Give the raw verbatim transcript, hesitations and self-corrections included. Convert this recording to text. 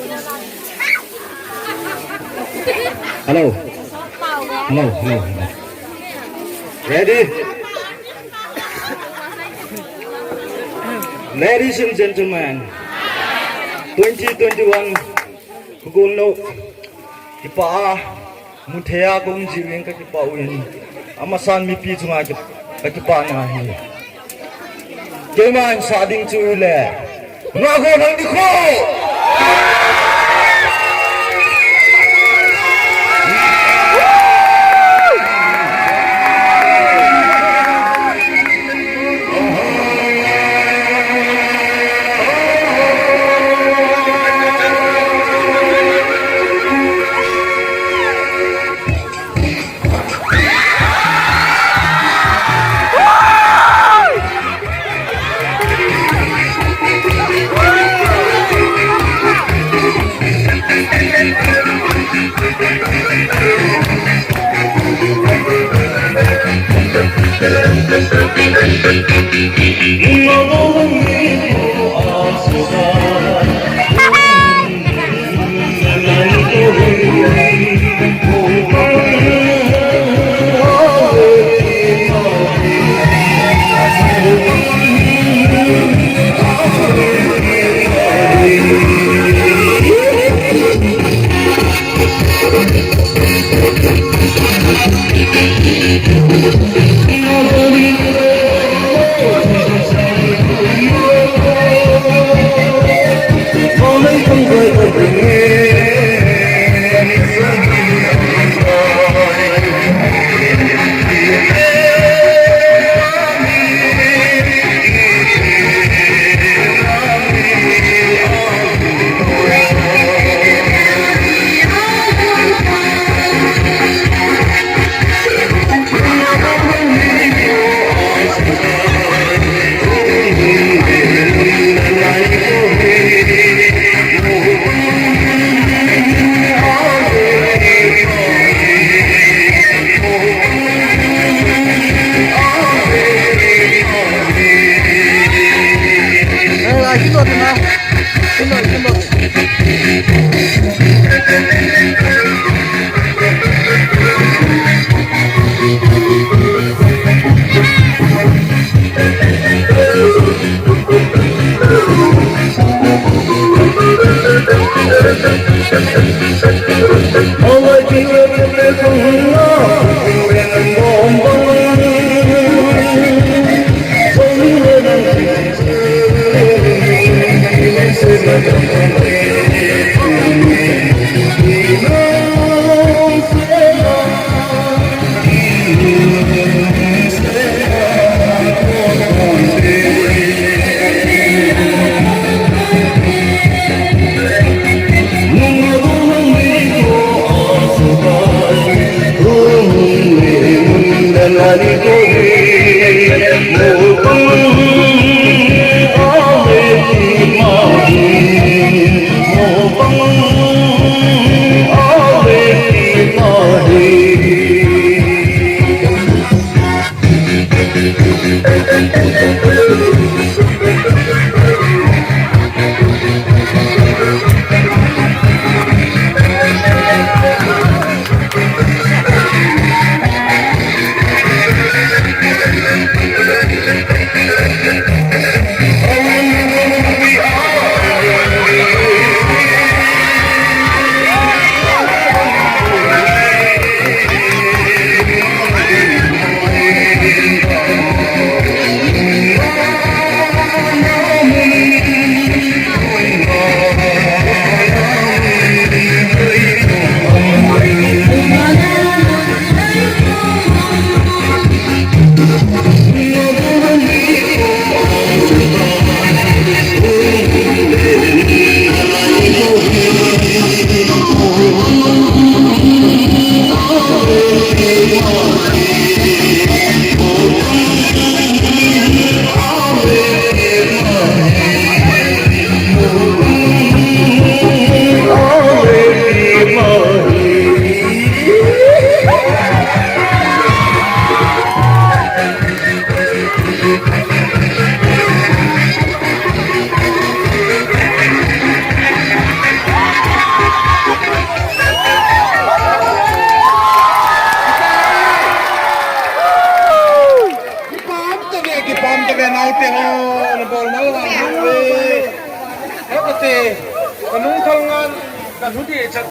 Hello. Hello, hello, hello. Ready? Ladies and gentlemen, twenty twenty-one, kugol no, kipa a, muthei a kong jiwin ka kipa uin, amasan mipi chunga ki-, ka kipa na hi. Keiman sa ding chu le. Nga go nang di ko. Naote ho, nabol nau vang hang e. Hepate, kanung thal ngan, kalhu di chan